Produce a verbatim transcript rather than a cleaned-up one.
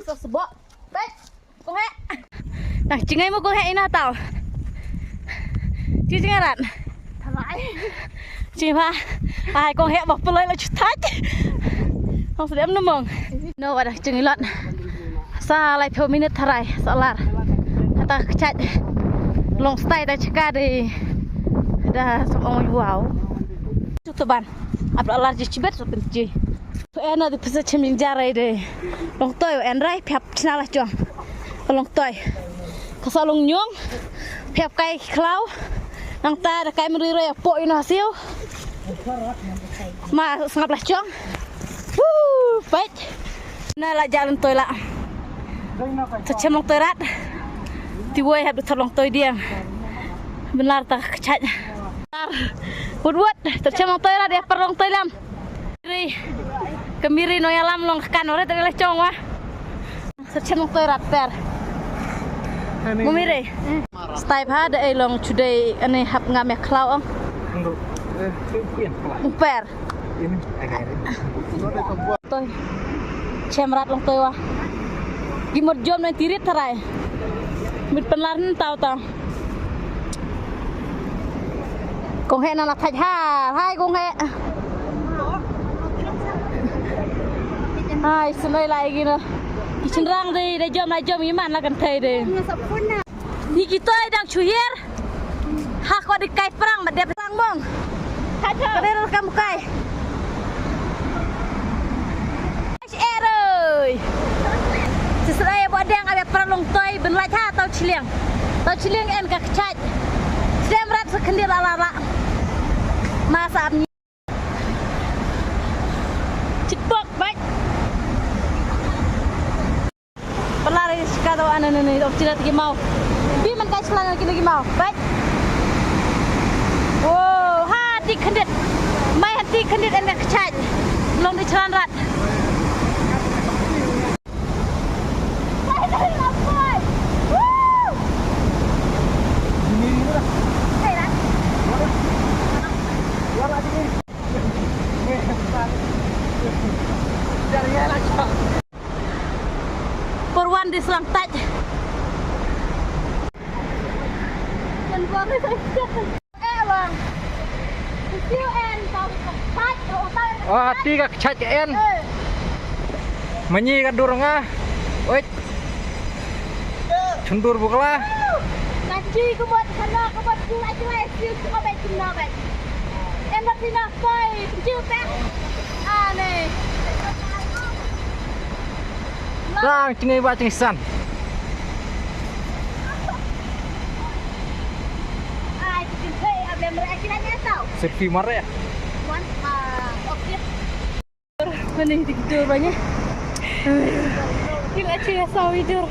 Sa sbok. Peit. Kong Heh. Nang jngai mo Kong Heh ina tau. Jngai rat. Jngai ba. Ai Kong Heh ba pynlait la shu thait. Hong sdem na mong. No, wat nang jngai lot. Sa laiphew minit tharai sa lar. Hata ka kjat. Long stai ta chika de. Da song ong wow. Chuto ban. Ap la lar ji chibet sa pynji. To en de pisa chim jing jarai de. Long toi en rai phiap chna la chong. Long toi. Ka sa long nyong. Phiap kai khlaw. Nang ta da kai mri roi apo ino siu. Ma sngap la chong. Woo, pait. Na la jalan toi la. Sa chem long toi rat. Ti woi hap thar long toi diang. Benar ta kchaj. Wut wut, sa chem long toi rat dia per long toi lam. Ri. Kemiri nong yalam long kan ore ta la chong wa. Sa chem long toi rat per. Mumire. Stai pha da ei long chudei ane hap ngam ya khlaw ong. Per. Toi. Chem rat long toi wa. Gimot jom na tirit tharai. Mit penlar nen tau tau. Kong Heh na la thaj ha. Hai Kong Heh. Hai, snoi lai gina. Ki chynrang de, de jom lai jom iman la kan thai de. Ni ki toi dang chuhier. Ha ko di kai prang ma dep prang mong. Ka dei kam kai. Eroi. Si sdai ba dang ada prang long toi ben la cha tau chiliang. Tau chiliang en ka kchaj. Sem rat sa khyndiat la la la. Ma sa ap ni. Chipok bai. Pala re shika do ana ne ne ok chila tiki mau. Bi man kai chila tiki mau. Bai. Wow, ha ti khyndiat. Mai ha ti khyndiat en ka kchaj. Long di chlan rat. Purwan di Slang Taj. Kan buang saya. Eh, bang. Kecil en, tahu tempat, tahu tak? Oh, hati ka kchaj ka en. Eh. Manyi ka dur nga. Oi. Chundur bukla. Nanti ku buat sana, ku buat pula jelai, siu ku buat cina bai. En dah pina koi, kecil teh. Ah, ni. Dang chingai ba chingai san. Selfie mare. Mana ni tidur banyak. Kira chingai sawi dur.